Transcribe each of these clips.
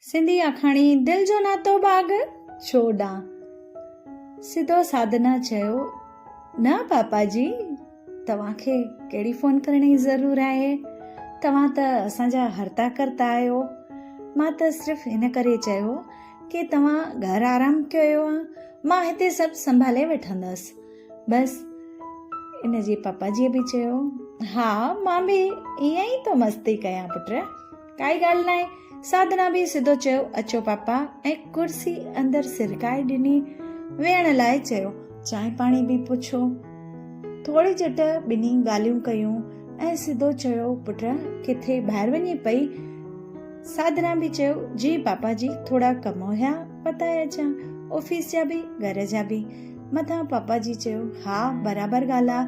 سنڌي آکاڻي دل جو ناتو باغ ڇو ڏانهن؟ سڌو ساڌنا چيو، نه پاپا جي، توهان کي ڪهڙي فون ڪرڻ جي ضرور آهي؟ توهان ته اسان جا هرتا ڪرتا آهيو. مان ته صرف هن ڪري چيو ڪي توهان گهر آرام ڪيو آ، مان هتي سڀ سنڀالي وٺندس. بس ان جي پاپا جيء به چيو، ها مان به ائين ئي ٿو مستي ڪيان پٽ، ڪائي ڳالهه ناهي. ساڌنا به سڌو چيو، اچو پاپا ۽ ڪرسي اندر سرڪائي ڏني، ويهڻ لاء چيو. چانهه پاڻي به پڇيو. ٿوري جهٽ ٻنهي ڳالهيون ڪيون ۽ سڌو چيو، پٽ ڪٿي ٻاهر وڃين پئي؟ ساڌنا به چيو، جي پاپا جي ٿورا ڪم هيا پتائي اچان، آفيس جا به گهر جا به. مٿان پاپا جي چيو، ها برابر ڳالهه آ.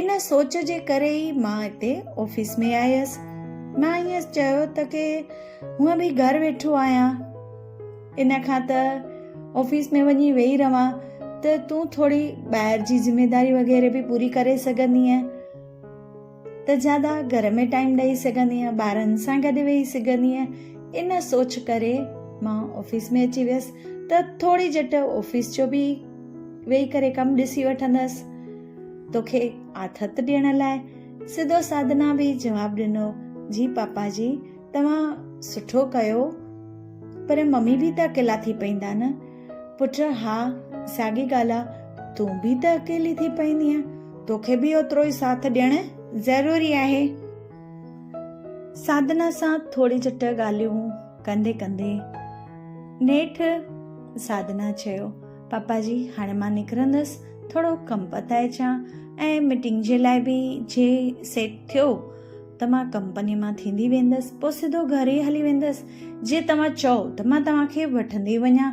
ان سوچ جي ڪري ئي مان هتي آفيس ۾ آيس. مان ائين چيو ته ڪي هونء به گهر ويٺو آهيان، ان کان ته آفيس ۾ وڃي ويهي رهان ته تون ٿوري ٻاهر جي ذميداري وغيره به پوري ڪري سگهندينء ته زياده گهر ۾ ٽائيم ڏئي سگهندينء، ٻارن سان گڏ ويهي سگهندينء. ان سوچ ڪري مان آفيس ۾ اچي ويس ته ٿوري جهٽ آفيس جو به ويهي ڪري ڪم ڏسي وٺندس. توکي آٿت ڏيڻ لاء سڌو ساڌنا به جواب ڏنو، جي پاپا جي توهان سٺو ڪيو پر ممي به ته اڪيلا ٿي پئيندا نه؟ پٽ ها ساڳي ڳالهه آ تون به ته اڪيلي ٿي پئيندينء توکي به اوترو ئي ساٿ ڏيڻ ضروري آهي. ساڌنا سان ٿوري جهٽ ڳالهيون ڪندي ڪندي نيٺ ساڌنا چيو، پاپا جي هاڻي مان نڪرندس ٿورو ڪم پتائي اچان ۽ ميٽنگ جي لاء به جي سيٽ ٿيو ته مان ڪمپني مان ٿيندي ويندس پوء سڌو گهر ئي هلي ويندس جي توهان چئو ته مان توهان کي وٺندي وڃان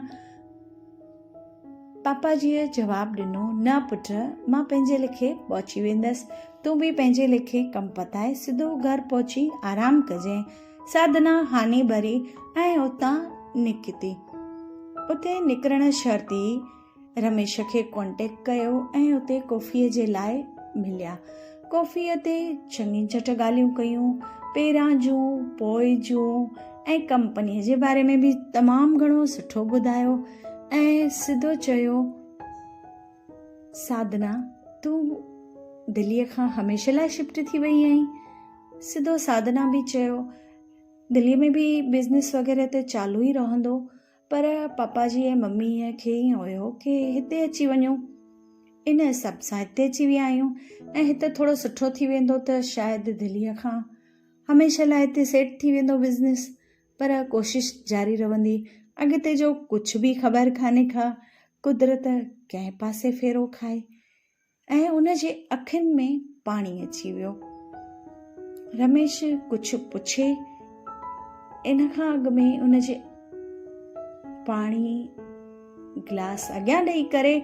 پاپا جيء جواب ڏنو نه پٽ مان پنهنجي ليکي پهچي ويندس تون به پنهنجي ليکي ڪم پتائي سڌو گهر پهچي آرام ڪجين ساڌنا هاني ڀري ۽ اتان نڪتي. اتي نڪرڻ شرط ئي رميش کي ڪانٽيڪٽ ڪيو ۽ اتي ڪافيء جي لاء مليا. ڪافيء تي چڱي جهٽ ڳالهيون ڪيون، پهريان جون، پوء جون ۽ ڪمپنيء جي باري ۾ به تمام گهڻو سٺو ٻڌايو ۽ سڌو چيو، ساڌنا تون دليء کان هميشه لاء شفٽ ٿي وئي آهين؟ سڌو ساڌنا به چيو، دليء ۾ به بزنس وغيره ته چالو ئي رهندو، پر پاپا جي ۽ مميء کي ائين هيو ڪي هتي اچي وڃون. ان حساب سان هتي اچي ويا آهيون ۽ هتي ٿورو سٺو ٿي ويندو ته شايد دليء کان هميشه لاء هتي سيٽ ٿي ويندو بزنس، پر ڪوشش جاري رهندي. اڳتي جو ڪجهه به خبر ڪانهي ڪا، قدرت ڪنهن پاسي ڦيرو کائي. ۽ ان جي اکين ۾ پاڻي اچي ويو. رميش ڪجهه پڇي ان کان اڳ ۾ ان جي پاڻي گلاس اڳيان ڏئي ڪري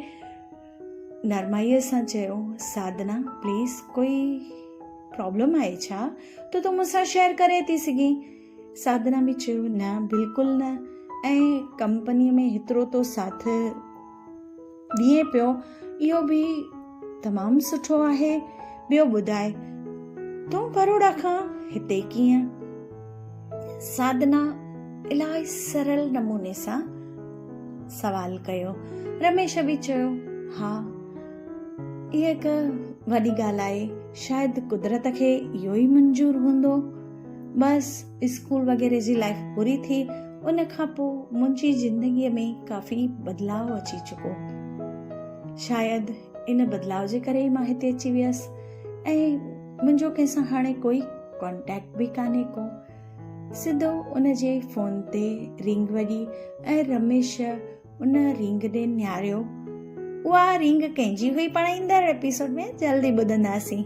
نرمائيء سان چيو، ساڌنا پليز ڪوئي پرابلم آهي ڇا ته تون مون سان شيئر ڪري ٿي سگهين. ساڌنا به چيو، نه بلڪل نه ۽ ڪمپنيء ۾ هيترو تو ساٿ ڏئين پيو اهو به تمام سٺو آهي. ٻيو ٻڌاء تون بروڙا کان هتي ڪيئن؟ ساڌنا الاهي سرل نموني سان سوال ڪيو. رميش به چيو، ها اها هڪ وڏي ڳالهه آهي، شايد قدرت کي اهو ئي منظور هوندو. بس اسڪول وغيره جي لائف پوري ٿي ان کان پوء منهنجي زندگيء ۾ ڪافي بدلاء اچي چڪو. شايد ان بدلاء جي ڪري ئي مان هتي اچي ويس ۽ منهنجو ڪنهن سان هاڻي ڪوئي ڪانٽيڪٽ به ڪانهي ڪو. سڌو ان جي فون تي رنگ وڄي ۽ رميش ان رنگ ڏي نهاريو. اها رنگ ڪنهن جي هئي پاڻ ايندڙ ايپيسوڊ ۾ جلدي ٻڌنداسين.